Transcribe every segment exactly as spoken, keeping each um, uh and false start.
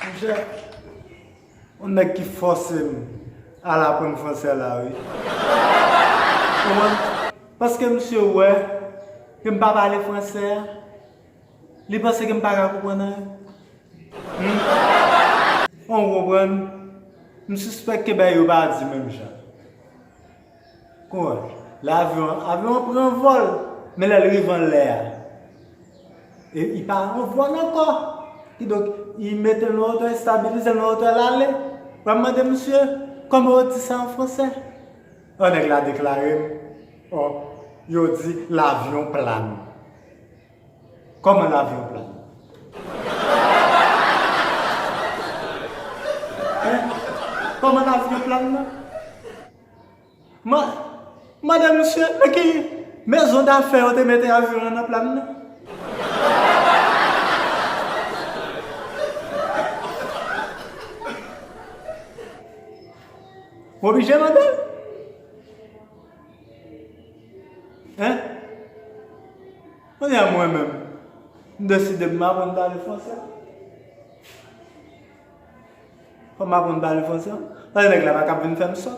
Monchè, yon nèg ki fòse m al aprann fransè la, wi. Konprann? Paske misye wè ke m pa pale fransè a, li panse ke m pa ka konprann anyen. Hmm? Ou konprann? M sispèk ke bagay yo pa di menm jan. Kouraj. Lè avyon an, avyon an pran vòl, men lè l rive anlè a, e, li pa an vòl ankò. Kidonk, li mete l nan wotè, li stabilize l nan wotè, l ale. W ap mande misye, kòman yo di sa an fransè? An nèg la deklare m, o, yo di, l'avion plane. Kòman l'avion plane? Hein? Kòman l'avion plane nan? Ma, madanm, misye, nan ki maison d'affaires yo te mete avyon an nan plane nan? M oblije mande l. Hein? Kounye a mwen menm, m deside m aprann pale fransè. Fò m aprann pale fransè. Paske nèg la pa kab vin fè m sòt.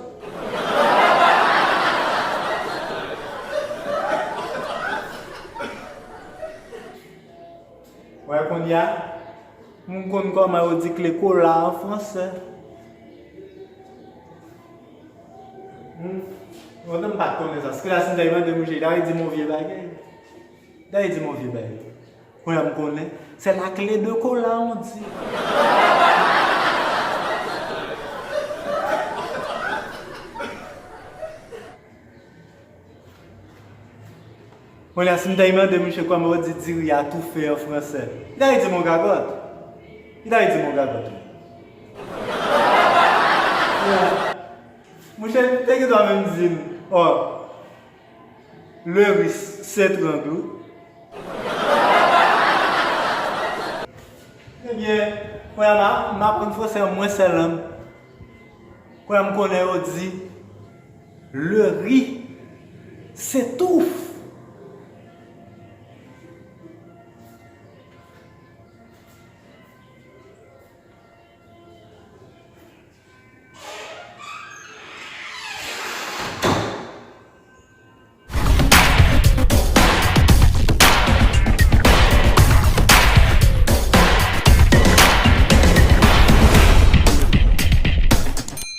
Wè kounye a, m konn kòman yo di kle kola an fransè. Hmm. Lontan m pa t konnen sa. Paske la, si m ta mande mouche, li ta di m yon vye bagay. Li ta di m yon vye bagay. Kounye a m konnen, c'est la clé de cola, on dit. Kounye a, si m ta mande misye kòman yo di diri a toufe an fransè, li ta di m yon gagòt. Li ta di m yon gagòt. Mouche te gen dwa menm di m, o, le riz s'étrangle. Ebyen, kounye a m a, m aprann fransè an mwen sèl an. Kounye a m konnen yo di, le riz s'étouffe.